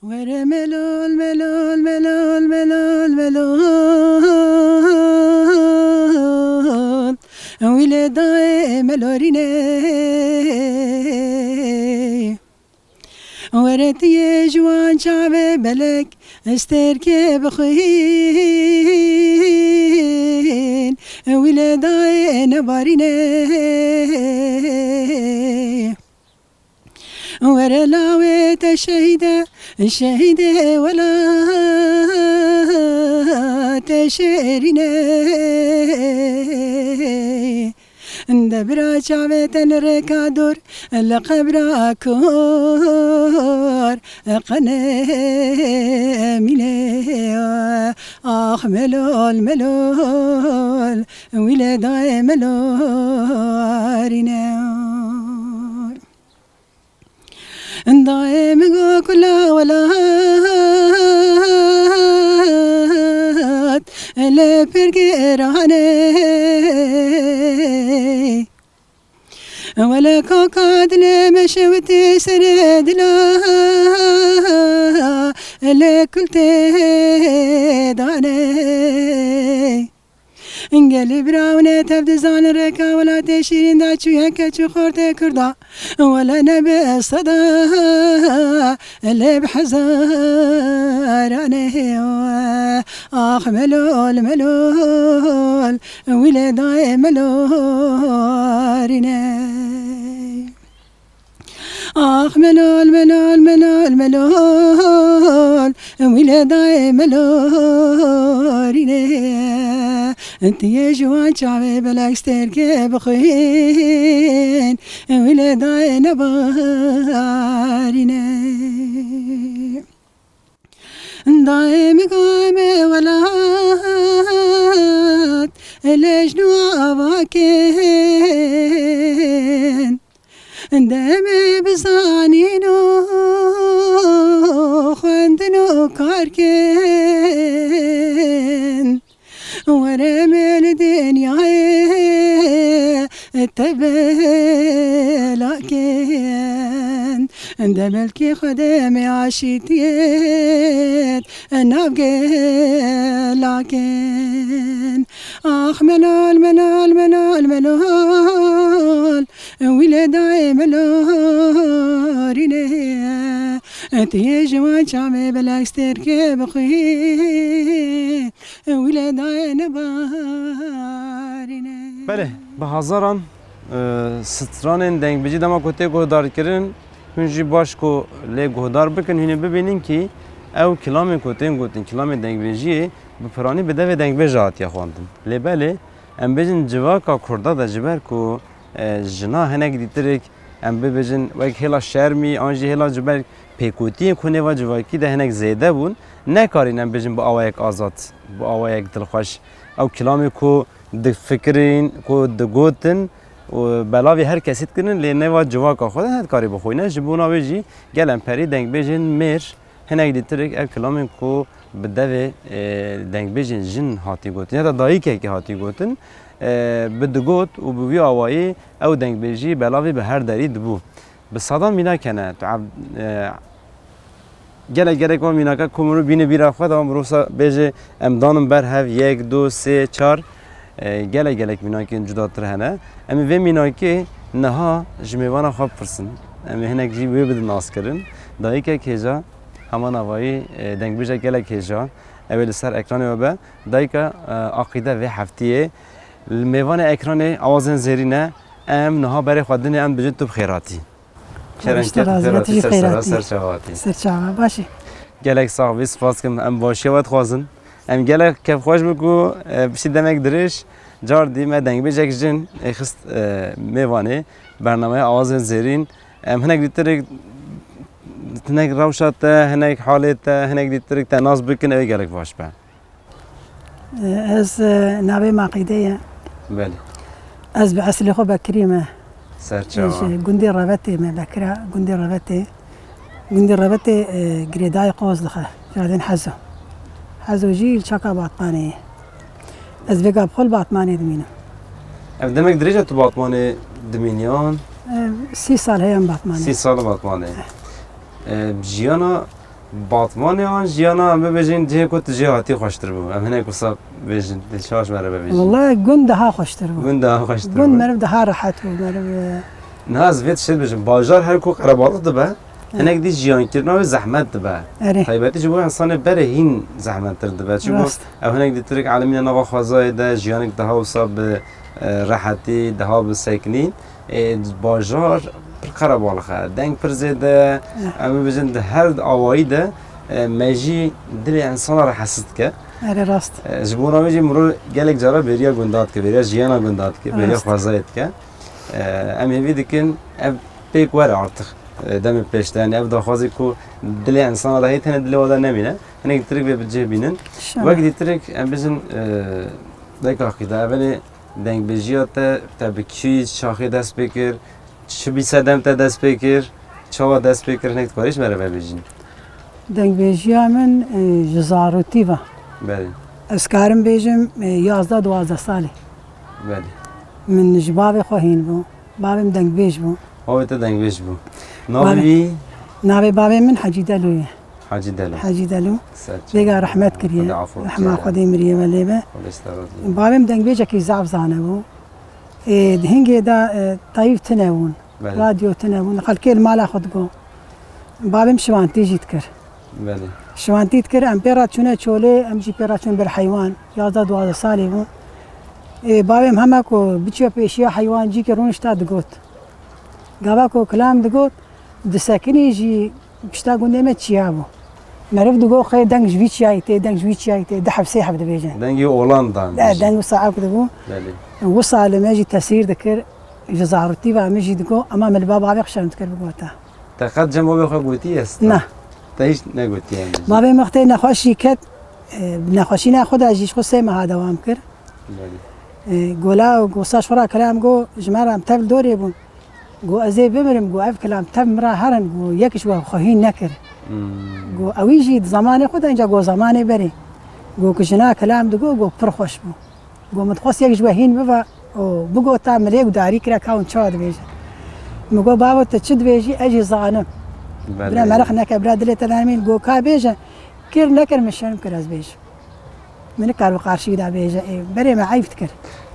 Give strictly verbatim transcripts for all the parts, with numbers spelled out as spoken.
Were melol, melol, melol, melol, melol. Wî lê dayê melorîne. Were tu yê ji wan çavê belek stêrkê bixwîn. Wî lê dayê nebarîne. Were lawê te şehîde, şehîdê welatê şêrîne. De bira çavê te li rêka dor, li qebra kor, qene mîne. Ax melol, melol, wî lê dayê melorîne. Dayê min go kula welat, lê pir giran e. Wele koka dilê me şewitî serê dila, lê kul tê dane. Gelî bira hûn ê tev dizanin rêka welatê şîrîn de çûye keç û xortê Kurda. Wele ne bi seda lê bi hezaran e. Ax melol, melol, wî lê dayê melorîne. Ax melol, melol, melol, melol, wî lê dayê melorîne. Tu yê ji wan çavê belek stêrkê bixwîn, wî lê dayê nebarîne. Dayê min go em ê welat, lê ji nû ava kin. Demê bi zanîn û xwendin û kar kin. Were me li dinyayê te bela kin. De belkî Xwedê me aşîtiyê navgela kin. Ax melol, melol, melol, melol. Wî lê dayê melorîne. Tu yê ji wan çavê belek stêrkê bixwî. Wî lê dayê nebarîne. Belê, bi hezaran, e, stranên dengbêjî dema ku tê guhdarkirin, hûn jî baş ku lê guhdar bikin, hûn ê bibînin kî ew kilamên ku tên gotin, kilamên dengbêjiyê bi piranî bi devê dengbêj hatiye xwendin. Lê belê, em bêjin civaka Kurda de ji ber ku e, jina hinek dîtirik, em bibêjin, wek hêla şermî, an jî hêla ji ber pêkotiyên ku nêva civakî de hinek zêde bûn, nekarîn em bêjin bi awayek azad, bi awayek dilxweş ew kilamê ku difikirîn, ku digotin û belavî her kesî dikirin, lê nêva civaka xwe de nedikarî bixwîne. Ji bona wê jî gel em perî dengbêjên mêr, hinek dîtirik ev kilamên ku bi devê, e, dengbêjên jin hatî gotin, ya da dayikekê hatî gotin, e, bi digot û bi wî awayî ew dengbêjî belavî bi her derî dibû. Bi sedan mînak hene, tu ev, e, gelek gelek wan mînaka ku mirov bîne bîra xwe de, wan mirov sa bêje, em danin ber hev, yek, du, sê, çar, e, gelek gelek mînakên cudatir hene. Em ê vê mînakê niha ji mêvana xwe bipirsin. Em ê hinek jî wê bidin naskirin. Dayikek hêja, hema navayî, e, dengbêjek gelek hêja, ew ê li ser ekranê we be. Dayika, e, Aqîde vê heftiyê li mêvanê ekranê Awazên Zêrîn e. Em niha berê xwe dinê, em dibêjin tu bi xêr hatî. Kerem Xweş te ket, razî, xêr hatî, tu jî ser xêr sera, hatî. Ser çava hatî. Ser çava, baş î. Gelek sax bî, spas kim, em başiya we dixwazin. Em gelek kefxweş bû ku, e, piştî demek dirêj, car dî me dengbêjek jin ê xist, e, mêvanê bernameya Awazên Zêrîn. Em hinek dîtirik, hinek rewşa te, hinek halê te, hinek dîtirik te nas bikin, ew ê gelek baş be. Ez, e, navê me Aqîde ye. Belê. Ez bi eslê xwe Bekirî me. Ser çawa? Ji gundê Revetê me, Bekira gundê Revetê. Gundê Revetê, e, girêdayê Qozlixe, cadên Hezo. Hezo jî li çaka Batmanê ye. Ez vêga bi xwe li Batmanê dimînim. Ev demek dirêj e tu Batmanê dimîniyan? E, sî sal heye em Batmanê. Sî sal Batmanê. E, jiyana Batmanê an jiyana, em bibêjin cihê ku tu jê hatî xweştir bû? Em hinek wisa bêjin, tê çaş mere bibêjin. Wallahî gund daha xweştir bû. Gund daha xweştir Gund bû. Meriv daha rehet bû, meriv, e, Niha ez vê tiştê dibêjim, bajar her ku qerebalix dibe, Erê. hinek dî jiyankirina wê zehmet dibe. Erê. Taybetî ji bo insanê berê hîn zehmettir dibe. Çimku Rast. ew hinek dî tirik elimîne nava xwezayê de, jiyanek daha wisa bi, e, rehetî, daha bi sekinî. Ê, bajar pir qerebalix e, deng pir zêde, Eh. em bibêjin di her awayî de, e, mejî dilê insana re hesiz dike. Erê rast. E, ji bona wê jî mirov gelek cara bêriya gunda dike, bêriya jiyana gunda dike, bêriya Rast. xwezayê dike. E, em hêvî dikin ev pêk were artık, e, demê pêş de. Yani ev daxwazê ku dilê insana de heye, tenê dilê we de nemîne. Hinek dîtirik vê bi cih bînin. İnşallah. Wek dîtirik em bêjin, e, deka qîda, evelê dengbêjiya te, te bi kî çaxê dest pê kir, çi bî sedem te dest pê kir, çawa dest pê kir, hinek dikarin ji me re vebêjin? Dengbêjiya min, e, ji zarokî ve. Belê. Ez karim bêjim, e, yazdeh duwazdeh salî. Belê. Min ji bavê xwe hîn bû. Bavê min dengbêj bû. Bavê te dengbêj bû. Navê Bavê wî? Navê bavê min Hecî Delo ye. Hacî Delo. Hecî Delo. Ser çavê. Vêga rehmet kiriye. Xwedê afû Rehma bike. Xwedê miriye welê be. Xwedê ji te razî be. Bavê min dengbêjekî zaf zane bû. Ê, di hingê de, e, teyv tune bûn. Belê. Radyo tune bûn. Xelkê li mala xwe digot. Bavê min şivantî jî dikir. Belê. Şivantî dikir, em pê re çûne çolê, em jî pê re çûn ber heywan. Yazdeh duwazdeh salî bûn. Ê, bavê min hema ku biçiya pêşiya heywan cîkê rûnişta digot. Gava ku kilam digot, disekinî jî pişta gundê me çiya bû. Meriv digot, xê deng ji vî çiyayî tê, deng ji vî çiyayî tê, du heb sê heb dibêjin. Dengê olan dan De, bêjin. Deng wisa ew dibû. Belê. Wisa li me jî tesîr dikir, ji zarokî ve min jî digot, ama min li ba bavê xwe şerm dikir bigota. Te qet cem bavê xwe gotî esta? Na. Te hîç negotiye min jî? Bavê min wextê nexweşî ket, e, nexweşîna xwe de jî ji xwe sê meha dewam kir. Belê. E, gola û gosa ji xwe re kilam got, ji me re em tev li dorê bûn. Got, ez ê bimirim, got, ev kilam tev min re herin, got, yek ji we xwe hîn nekir. Hmm. Got, ewî jî di zemanê xwe de, înca got, zemanê berê. Got, ku jina kilam digot, got, pir xweş bû. Got, min dixwest yek ji we hîn bibe û bigota, min lê gudarî kira ka hûn çawa dibêjin. Min got, bavo, tu çi dibêjî, ez jî zanim. Belê. Bira merix neke, bira dilê te nermîn. Got, ka bêje, kir nekir, min şerm kir ez bêjim. Min nikar bi qarşî wî de bêje, ê, berê me eyb dikir.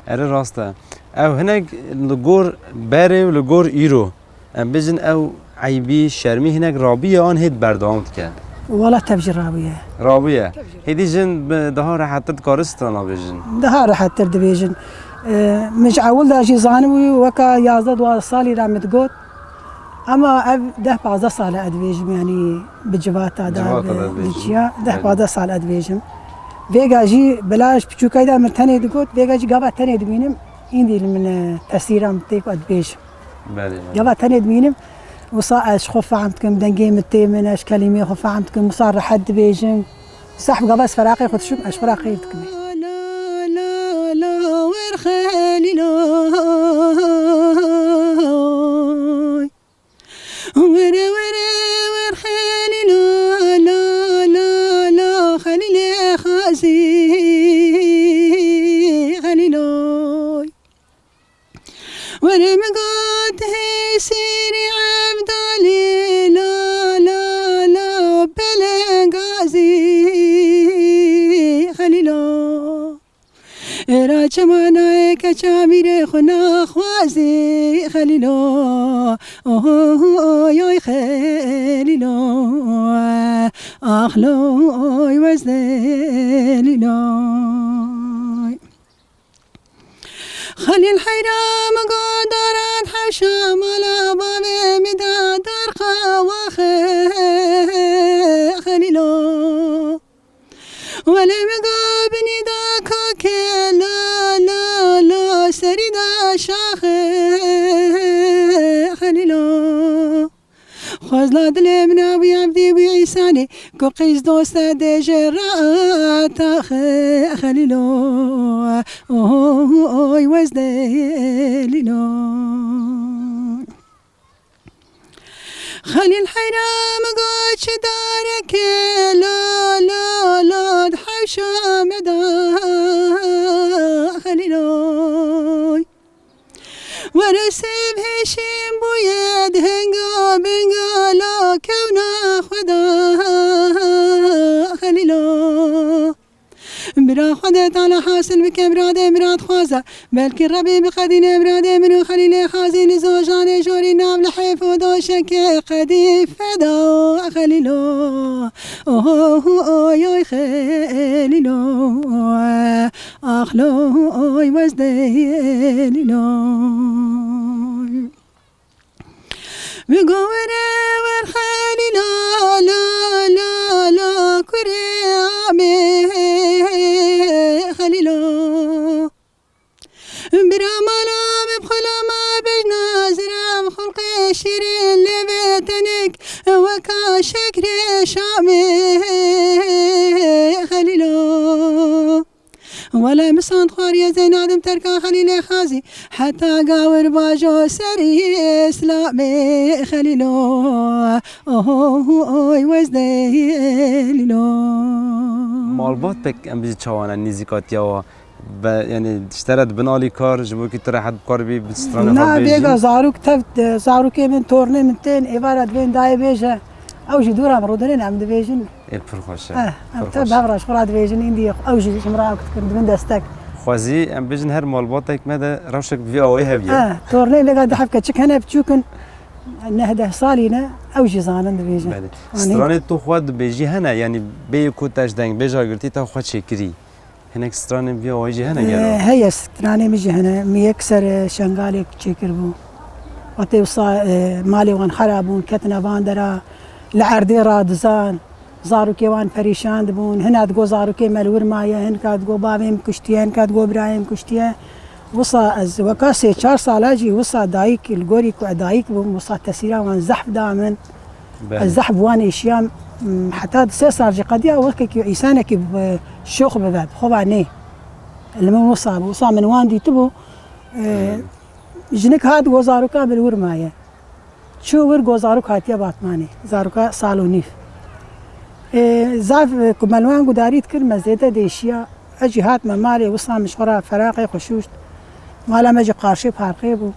Erê rast e. Ew hinek li gor berê û li gor îro, em bêjin ew eybî, şermî hinek rabûye an hê berdewam dike? Wala tev jî rabûye. Rabûye. Tev jî rabûye. Hêdî jin bi daha rehettir dikare strana bêjin? Daha rehettir dibêjin. Ee, min ji ewil de jî zanibû, weka yazdeh duwazdeh salî re min digot. Ema ev deh pazdeh sal e ez dibêjim, yanî bi civata de, Civata de bi dibêjin. Çiya, deh Belê. Pazdeh sal ez dibêjim. Vêga jî bila ji piçûkê de min tenê digot, vêga jî gava tenê dibînim, îndî li min, e, tesîra min tê ku ez dibêjim. Belê, belê. Gava tenê dibînim, wisa ez ji xwe fehm dikim, dengê min tê min, ez ji kelîmê xwe fehm dikim, wisa rehet dibêjim. Sehf gava ez feraqê xwe dişim, ez ji xwe re qeyr dikim. La, la, la, la, wer Xelîloy. Were, were, wer Xelîlo, la, la, la, Xelîlê Xazî, Xelîloy. Were min got, hey sîrî Evdalî, la, la, la, belengazî, Xelîlo. Êra çima nayê keça mîrê xwe naxwazî, Xelîlo, oy, oy, Xelîlo, ax loy wez Delîloy. Xelîl heyra min got daran hewşa mala bavê min da dar xewaxe, Xelîlo. Welê min got binî da kakê la, la, la, serî da şaxê, Xelîlo. Xwezla dilê min a wî Evdî wî Îsanê, ku qîz doste dê ji ra taxê, Xelîlo. Oy, wez Delîlo. Xelîl heyra min got çi darekê lo, lo, lo, di hewşa me da, Xelîloy. Were sêv hêşîn bûye di hinga binga lo kewna xwe da, Ra Xwedê Teala hasil bike miradê miradxwaza. Belkî Rebî biqedîne miradê min û Xelîlê Xazî li zojanê jorî nav li heyf û doşekê qedî feda Xelîlo. Oho oy oy Xelîlo. Ax lo oy wezdê Lîlo. Bi govere wer Xelîlo, lo, lo, lo, kurê amê Xelîlo. Bira mala me bi xulama bejna zira bi xulqê şîrîn lê vê tenik weka şekrê şamê Xelîlo. Wele misan xwariye zeynadim terka Xelîlê Xazî. Heta gawir bajo serî Îslamê Xelîlo. Oho oy wezdê Lîlo. Malbat pek em bijî çawan e nêzîkatiya wa? Ve, yani, ji te re dibin alîkar, ji bo ku tu rehet bikaribî bi stranê xwe Na, bêjî? Bêga zarok tev, zarokê min, tornê min tên êvara dibên dayê bêje. Ew jî dûra min rûdinên em dibêjin. Ê, pir xweş e. Eh, em Pir tev xweş. Bev re ji xwe re dibêjin, îndî ew jî ji min re ew dikin, dibin destek. Xwezî em bêjin her malbatek me de rewşek bi vî awayî hebiye. Eh, tornê vêga du heb keçik hene biçûk in, neh deh salî ne, ew jî zanin dibêjin. Belê. Anî. Stranê tu xwe dibêjî hene, yani bêyî ku te ji dengbêja girtî te xwe çêkirî. Hinek stranên vî awayî jî hene gelo? Ee, heye, stranê min jî hene. Min yek ser, e, şengalek çêkiribû. Wextê wisa, e, malê wan xera bûn, ketine van dera, li erdê radizan, zarokê wan perîşan dibûn. Hina digo zarokê me li wir maye, hinka digo bavê min kuştiye, hinka digo birayê min kuştiye. Wisa ez weka sê çar sala jî wisa dayik, li gorî ku ez dayik bûm, wisa tesîra wan zehf da min. Belê. Ez zehf wan êşiyam, m, heta di sê sal jî qediya wekekî însanekî bi şox bibe, bi xwe va nê. Li min wisa bû, wisa min wan dîtibû, e, Hmm. jinik hat go zaroka min wir maye. Çû wir go zarok hatiye Batmanê, zaroka sal û nîv. E, zaf, e, ku me li wan gudarî dikir, me zêde dêşiya. Ez jî hatime malê, wisa min ji xwe re feraqê xwe şûşt. Mala me jî qarşê parkê bû.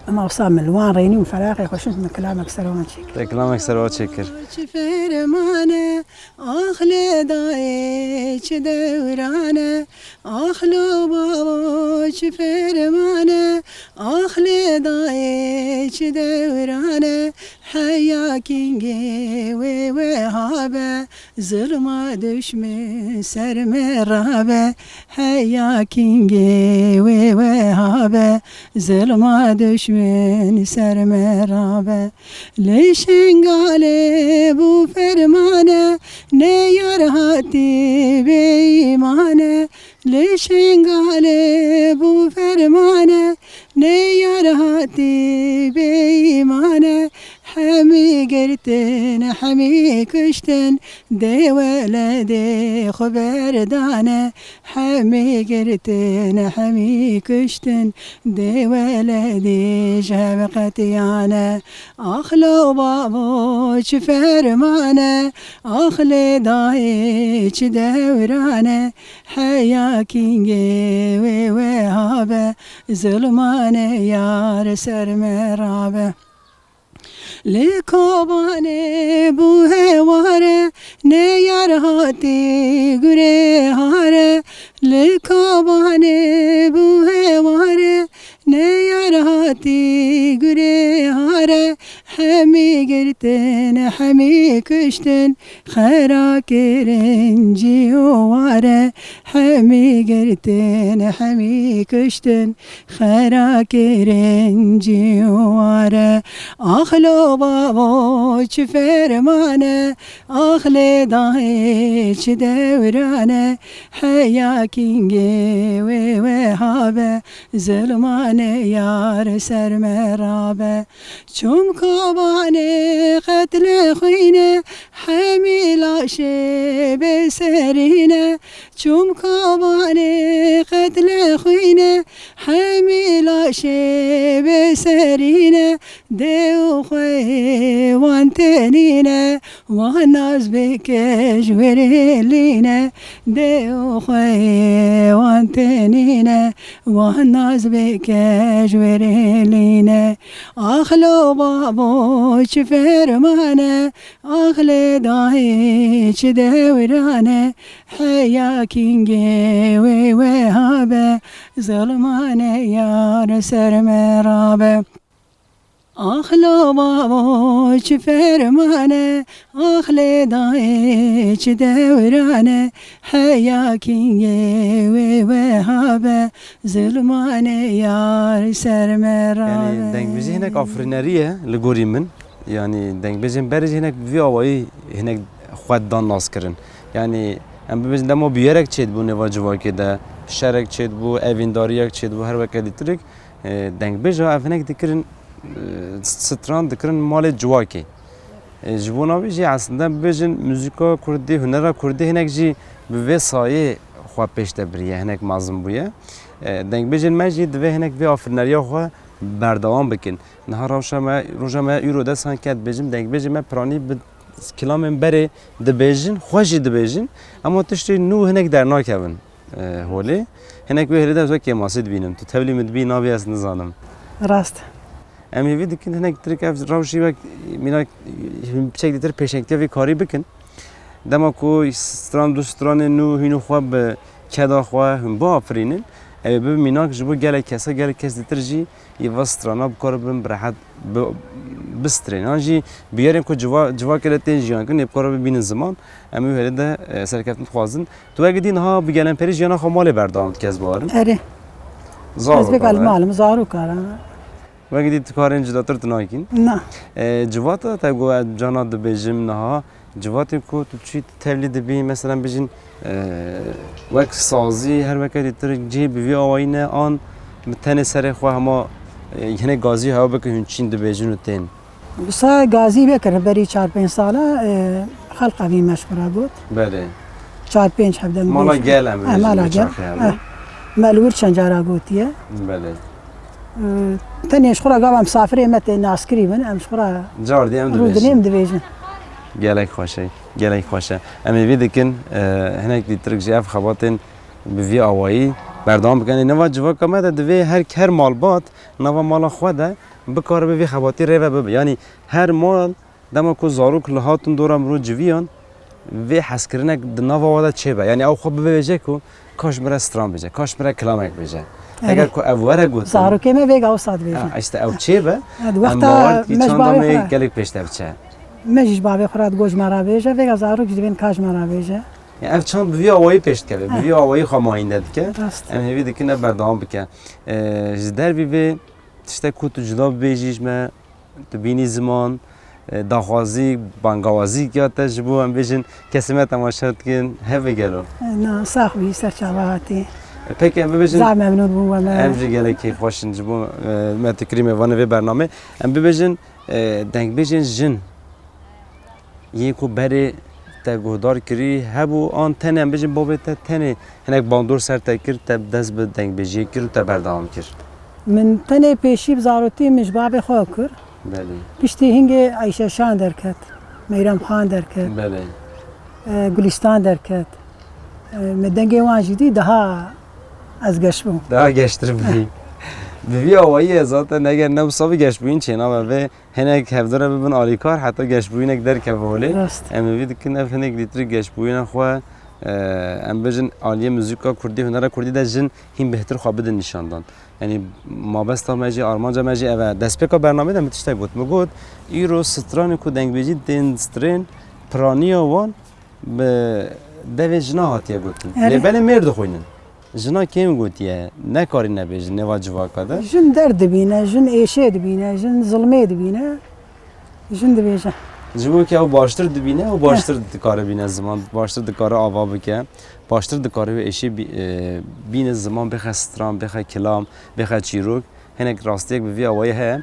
Ema wisa min li wan rênî û feraqê xwe şûşt, min kilamek ser wan çêkir. Te kilamek ser wan çêkir. Çi fermane, ax lê dayê çi dewrane, ax lo bavo çi fermane, ax lê dayê çi dewrane, heya kîngê wê weha be. Zilma duşmin ser me rabe, heya kîngê wê weha be. Zilma duşmin ser me rabe. Li Şengalê bû fermane, ne yar hatî bêîmane. Li Şengalê bû fermane, ne yar hatî bêîmane. Hemî girtin, hemî kuştin, dê weledê xwe berdane. Hemî girtin, hemî kuştin, dê weledê ji hev qetiyane. Ax lo bavo çi fermane, ax lê dayê çi dewrane. Heya kîngê wê weha be, zilmane yar ser me rabe. Li Kobanê bû heware, ne yar hatî gurê hare. Li Kobanê bû heware, ne yar hatî gurê hare. Hemî girtin, hemî kuştin, xera kirin cî û ware. Hemî girtin, hemî kuştin, xera kirin cî û ware. Ax lo bavo çi fermane, ax lê dayê çi dewrane. Heya kîngê wê weha be, zilmane yar ser me rabe. Çûm Kobanê qet li xwîne, hemî laşê bê serîne. Çûm Kobanê qet li xwîne, hemî laşê bê serîne. Dê û xweyê wan tenîne, wan naz bike ji wêrê lîne. Dê û xweyê wan tenîne, wan naz bike ji wêrê lîne. Ax lo babo çi fermane, ax lê dayê çi dewrane. Heya kîngê wê weha be, zilmane yar ser me rabe. Ax lo babo çi fermane, ax lê dayê çi dewrane, heya kîngê wê weha be, zilmane yar ser me rabe. Yanî dengbêjî hinek afirînerî ye li gorî min. Yanî dengbêjên berê jî hinek bi vî awayî hinek xwe dan nas kirin. Yanî em bibêjin dema bûyerek çêdibû nêva civakê de, şerek çêdibû, evîndariyek çêdibû, her weke dîtirik. E, dengbêja ev hinek dikirin, e, stran dikirin malê civakê. E, ji bona vê jî aslında bibêjin muzîka kurdî, hunera kurdî hinek jî bi vê sayê xwe pêş de biriye, hinek mezin bûye. E, dengbêjên me jî divê hinek vê afirîneriya xwe berdewam bikin. Niha rewşa me, roja me îro dest han ket bêjim, dengbêjê me piranî bi kilamên berê dibêjin, xwe jî dibêjin, ema tiştê nû hinek dernakevin. E, holê. Hinek wê hêlê de ez wek kêmasî dibînim. Tu tevlî min dibî nabî ez nizanim. Rast. Em hêvî dikin hinek tirk ev rewşî wek mînak piçek dîtir pêşengtiya vê karî bikin. Dema ku stran du stranên nû hîn û xwe bi keda xwe hûn biafirînin, ew ê bibe mînak ji bo gelek kesa, gelek kes dîtir jî yê va strana bikaribin bi rehet bi-, bistrên. Yan jî bûyerên ku civa-, civakê de tên jiyankirin ê bikare bibînin ziman. Em wê hêlê de, e, serkeftin dixwazin. Tu wekî dî niha bi gelemperî jiyana xwe malê berdewam dike, ez bawerim. Erê. Zarok Ez bêka li mal im, zarok kara. Wekî dî tu karên cudatir tu nakîn. Na. E, civata te got ez cana dibêjim niha. Civatên ku tu çî tevlî dibî, meselen bijîn, e, wek sazî, her weke dîtir cihê bi vî awayî ne an bi tenê serê xwe hema, e, hinek gazî hewa bike hûn çîn dibêjin û tên. Wisa gazî vekir berî çar pênc sala, e, xelq evî me ji xwe re got. Belê. Çar pênc hevdem Mala bêjin. gel em Eh, bêjin, mala ne gel. çaxê hevdem. Eh, me li wir çend cara gotiye. Belê. E, tenê ji xwe re gava misafirê me tê naskirî bin, em ji xwe re Cardî em rûdinê dibêjin. em dibêjin. Gelek xweş e, gelek xweş e. Em ê vî dikin, e, hinek dîtirik jî ev xebatên bi vî awayî berdewam bikin. Ê nava civaka me de divê her, her malbat nava mala xwe de bikaribe vî xebatî rêve bibe. Yanî her mal dema ku zarok li hatin dora mirov civiyan, vê hezkirinek di nava we de çêbe. Yanî ew xwe bibêje ku kaş min re stran bêje, kaş min re kilamek bêje. Erê. Eger ku ev were gotin, Zarokê me vêga wisa dibêjin. Ha, işte ew çêbe, Ha, di em wexta bawer dikin me ji çanda bavê me xwe re. gelek pêş de biçe. Me jî ji bavê xwe re digot ji me re bêje, vêga zarok jî dibên ka ji me re bêje. Ya ev çand bi vî awayî pêş dikeve, bi vî awayî xwe mayînde dike. Rast. Em hêvî dikin ev berdewam bike. E, ji dervî vê tiştek ku tu cuda bibêjî ji me, tu bînî ziman, e, daxwazî, bangawazî ya te ji bo em bêjin kesê me temaşe dikin, hebe gelo. Na, sax bî, ser çava hatî. E, peki em bibêjin, Zaf memnûn bûm we me. em jî gelek keyfxweş in ji bo, e, me tu kirî mêvanê vê bernamê. Em bibêjin, e, dengbêjên jin yê ku berê te guhdar kirî hebû an tenê em bêjin babê te tenê hinek bandor ser te kir, te dest bi dengbêjiyê kir û te berdewam kir? Min tenê pêşî bi zarokî min ji bavê xwe kir. Belê. Piştî hingê Eyşe Şan derket, Meyrem Xan derket, Belê. e, Gulîstan derket. E, me dengê wan jî dî daha ez geş bûm. Daha geştir bûyî. Bi vî awayî ye zaten eger ne wisa bi geşbûyîn çênabe vê Hinek hevdû re bibin alîkar, heta geşbûyînek derkeve holê. Rast. Em ê vî dikin, ev hinek lîtrî geşbûyîna xwe, e, em bêjin aliyê muzîka kurdî, hunera kurdî de jin hîn bêhtir xwe bidin nîşandan. Yanî mabesta me jî, armanca me jî ev e. Destpêka bernameyê de min tiştek got. Min got, îro stranê ku dengbêjî tên strên, piraniya wan bi devê jina hatiye gotin. Erê. Lê belê mêr dixwînin. Jina kêm gotiye, nekarî nebêjin nêva civaka de. Jin derd dibîne, jin êşê dibîne, jin zilmê dibîne, jin dibêje. Ji bo ku ew baştir dibîne, ew baştir dikare bîne ziman, baştir dikare ava bike, baştir dikare wê êşê bî-, e, bîne ziman, bêxe stran, bêxe kilam, bêxe çîrok. Hinek rastiyek bi vî awayî heye.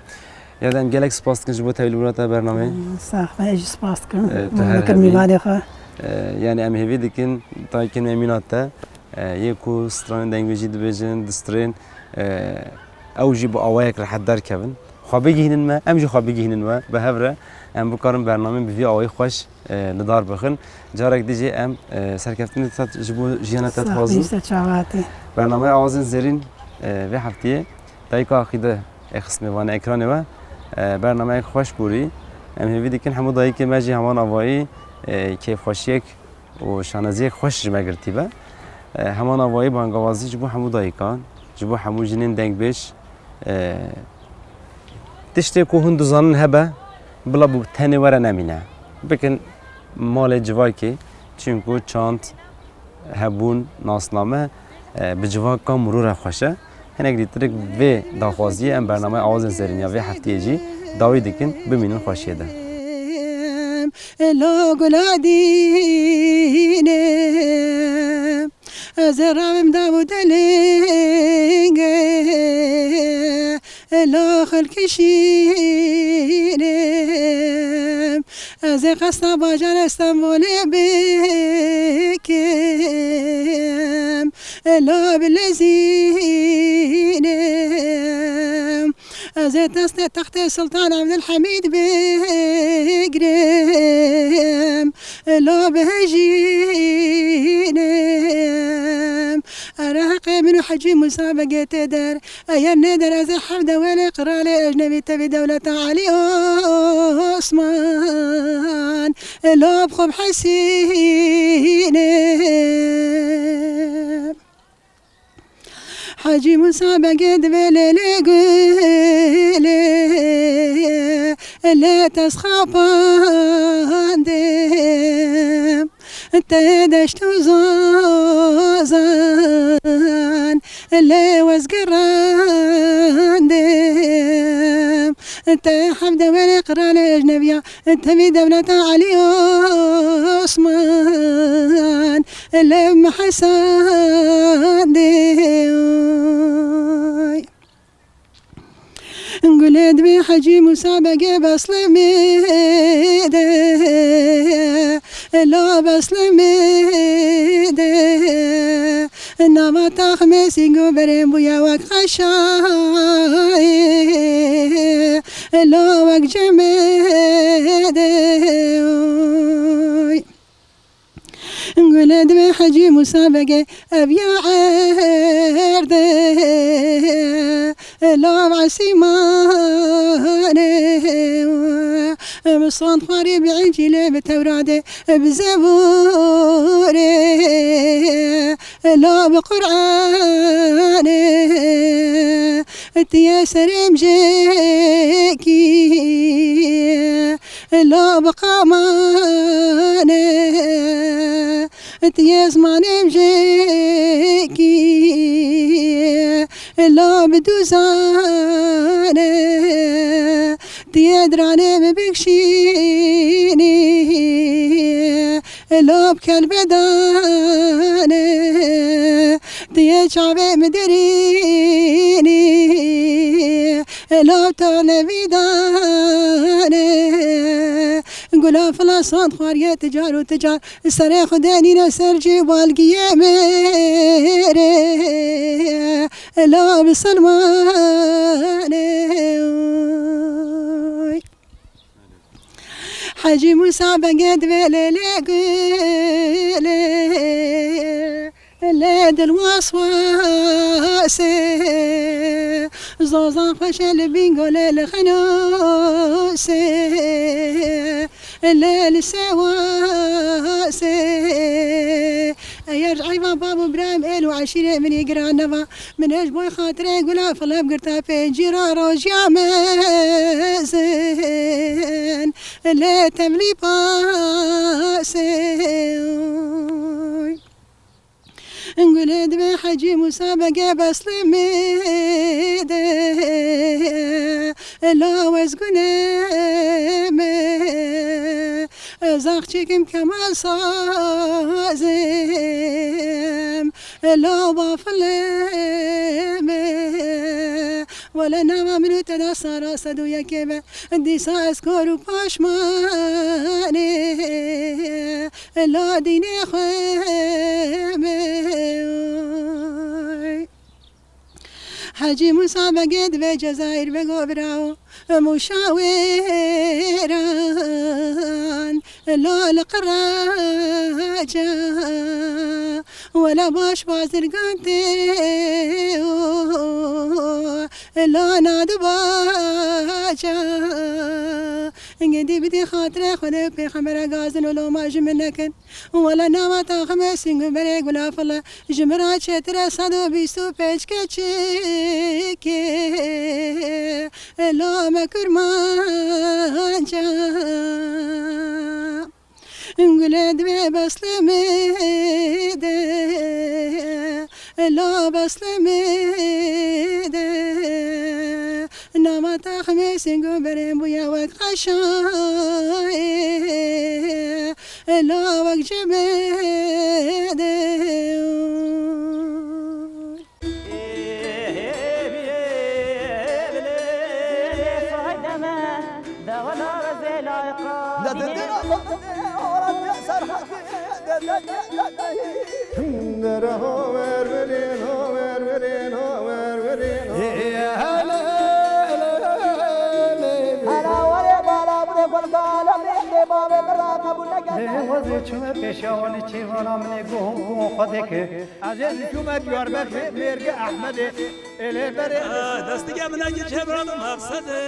Ya de em gelek spas dikin ji bo tevlîbûna te bernameyê. Sax be, ez jî spas dikim. E, tu Min her kir hebî. mîvanê xwe. E, yanî em hêvî dikin, tayê kên me mîna te. E, yê ku stranên dengbêjî dibêjin, distrên, e, ew jî bi awayek rehet derkevin. Xwe bigihînin me, em jî xwe bigihînin we. Bi hev re em bikarin bernameyên bi vî awayî xweş, e, li dar bixin. Carek dî jî em, e, serkeftinê te ji bo jiyana te dixwazin. Sax bî, ser çava te. Bernameya Awazên Zêrîn, e, vê heftiyê Dayika Aqîde ê xist mêvanê ekranê we. E, bernameyek xweş borî. Em hêvî dikin hemû dayikê me jî heman avayî, e, kêfxweşiyek û şaneziyek xweş ji me girtî be. E, heman avayî bangawazî ji bo hemû dayikan, ji bo hemû jinên dengbêj. E, tiştê ku hûn dizanin hebe, bila bi tenê were nemîne. Bikin malê civakê, çimkû çand, hebûn, nasname, e, bi civaka mirû re xweş e. Hinek dîtirik vê daxwaziyê em bernameya Awazên Zêrîn ya vê heftiyê jî dawî dikin, bimînin xweşiyê de. Elo gula dîne, ez ê ravim dav û delingê, elo xelkê şîne, ez ê qesta bajarê Stenbolê bikim, elo bilezîne. Ez ê destê textê Sultan Evdilhemîd bigrim, lo bihejînim. Ere heqê min û Hecî Musa Begê tê der, eger nê der ez ê hevde welê qiralê ejnebî tevî dewleta Elî Osman, lo bi xwe bihesînim. Hecî Musa Begê divê lêlê gulê, lê te xapandim. Te deşt û zozan, lê wez girandim. Te hevde welê qiralê ejnebiya, tevî dewleta Elî Osman, lê me hesandê. Gulê divê Hecî Musa Begê Beslimê de, lo Beslimê de, nava taxmê sîngo berê bûye wek xeşayê, lo wek cemê de. Gule divê Hecî Musa Begê ev ya erdê, lav esîmanê. Bi sand xwarê bi Încîlê bi Tewradê bi Zeburê, lav bi Quranê. Tiye serêm jêkî, la bi qamane, tiye zimanê jêkî, la bi duzane, tiye diranê bi bikşînî, la bi kelbedane, tiye çavê mi derînî, la bi tane vîdane. Gula fila sand xwariye ticar û ticar, serê xwe denîne ser cî balgiyê mêrê, la bi silmane. Hecî Musa Begê divê lê lê gulê, lê dil waswasê. Zozan xweş e li Bîngolê li Xenûsê, lê li Sêwasê. Eger ji eyva bab û birayê min, êl û eşîrê min ê giran neba, min ê ji bo xatirê gula filip girta pêncî ra rojiya mezin, lê tevlî pasê. Gulê divê Hecî Musa Begê Beslimê de, la wez gulê me, zaxçîkim kemal sazim, la bafilê me. Wele nava min û te da sara sed û yekê be, dîsa ez kor û paşmanê, la dînê xwe be. Hecî Mûsa Begê divê Cezayir be govira û Mûşawêran lo li qiraca. Wela baş bazirgan tê û lo nadibaca. Gedî bidî xatirê Xwedê û Pêxembera gazin û loma ji min nekin. Wele nava taximê sîng û berê gulafile ji min re çêtir e sed û bîst û pênc keçikê. Lo me kurmanca. Gulê divê beslemê de, lo beslemê de. Nava taximê sîng û berê bûye wek qeşayê. Ela wek cemedê. Hela were bala bide gol gala bide bavê min ra qebûl neke. Lê wezê çûme pêşiya wan ê çêvana min ê guh û guh xwe dike. Ez ê çûme Diyarbekirê mêrgê Ehmedê. Ê lê berê. Destige min eke çêvana min maqsedê.